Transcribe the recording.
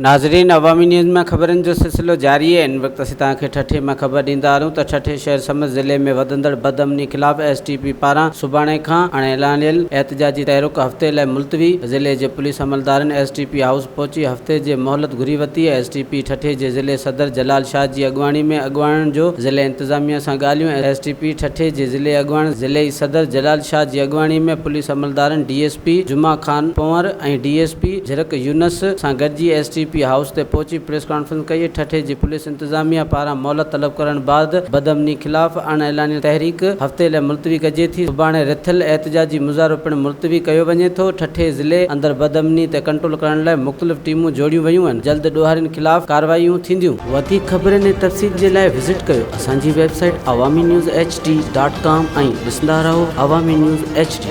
ناظرين عوامي نيوز ۾ خبرن جو سلسلو جاري آهي ان وقت اسين توهان کي ٺٽي مان خبر ڏيندا هلون ته ٺٽي شهر سميت ضلعي ۾ وڌندڙ بدامني خلاف ايس ٽي پي پاران سڀاڻي کان اڻ اعلانيل احتجاجي تحرڪ هفتي لاء ملتوي ضلعي جي پوليس عملدارن ايس ٽي پي هائوس پهچي هفتي جي مهلت گهري ورتي ايس ٽي پي ٺٽي جي ضلعي صدر جلال شاهه جي اڳواڻي ۾ اڳواڻن جو ضلعي انتظاميا سان ڳالهيون ايس ٽي پي ٺٽي جي ضلعي اڳواڻ ضلعي صدر جلال شاهه جي اڳواڻي ۾ پوليس عملدارن D S P Juma Khan Panhwar ۽ D S P Jhirk Younis سان گڏجي ايس ٽي پي هائوس تي پهچي پريس ڪانفرنس ڪئي. ٺٽي جي پوليس انتظاميا پاران مهلت طلب ڪرڻ بعد بدامني خلاف اڻ اعلانيل تحريڪ هفتي لاء ملتوي ڪجي ٿي. سڀاڻي رٿيل احتجاجي مظاهرو پڻ ملتوي ڪيو وڃي ٿو. ٺٽي ضلعي اندر بدامني تي ڪنٽرول ڪرڻ لاء مختلف ٽيمون جوڙيون ويون آهن. جلد ڏوهارين خلاف ڪارروائيون ٿينديون. وڌيڪ خبرن ۽ تفصيل جي لاء وزٽ ڪيو اسان جي website Awami news H D dot com ۽ ڏسندا رهو عوامي نيوز ايڇ ڊي.